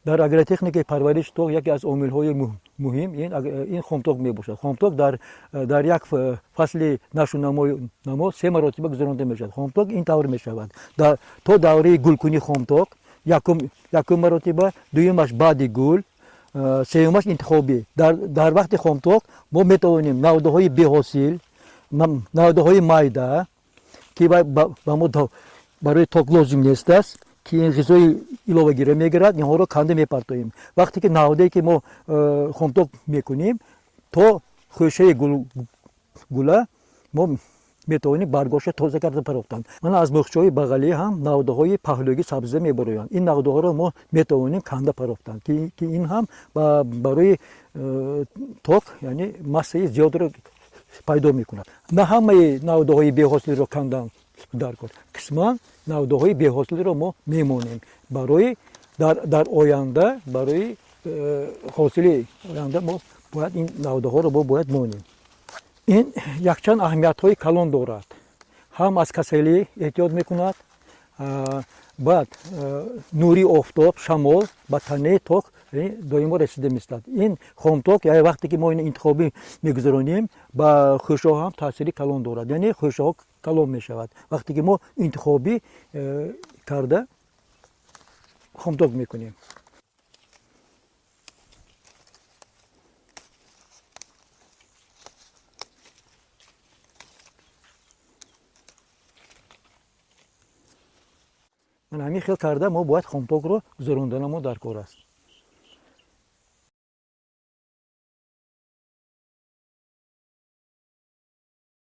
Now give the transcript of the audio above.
Дар агротехникаи парвариши ток яке аз омилҳои муҳим ин хомток мебошад. Хомток дар як фасли нашу намо се маротиба гузаронида мешавад. Хомток ин тавр мешавад: то давраи гулкунӣ хомток якум маротиба, дуюмаш баъди гул, сеюмаш интихобӣ. Дар вақти хомток мо метавонем навдаҳои беҳосил, навдаҳои майда, ки ба мо барои ток лозим нест аст, ки ин ғизои иловагиро мегирад, инҳоро канда мепартоем. Вақте ки навдае ки мо хомток мекунем, то хӯшаи гула мо метавонем баргоша тоза карда парохтан. Мана аз мӯхчаҳои бағалӣ ҳам навдаҳои паҳлӯгӣ сабза мебароянд. Ин навдаҳоро мо метавонем канда парохтан, ки ин ҳам барои ток, яъне массаи зиёдро пайдо мекунад. На ҳамаи навдаҳои беҳосилро кандан дар кор, қисман навдаҳои беҳосилро мо мемонем барои дар оянда, барои ҳосили оянда мо бояд ин навдаҳоро мо бояд монем. Ин якчанд аҳамиятҳои калон дорад: ҳам аз касалӣ эҳтиёт мекунад, баъд нури офтоб, шамол ба танаи ток доимо расида меистад. Ин хомток, яъне вақте ки мо ин интихобӣ мегузаронем, ба хӯшаҳо ҳам таъсири калон дорад, яъне хӯшаҳо калон мешавад, вақте ки мо интихобӣ карда хомток мекунем. Ман ҳамин хел карда мо бояд хомтокро гузаронданамо дар кор аст.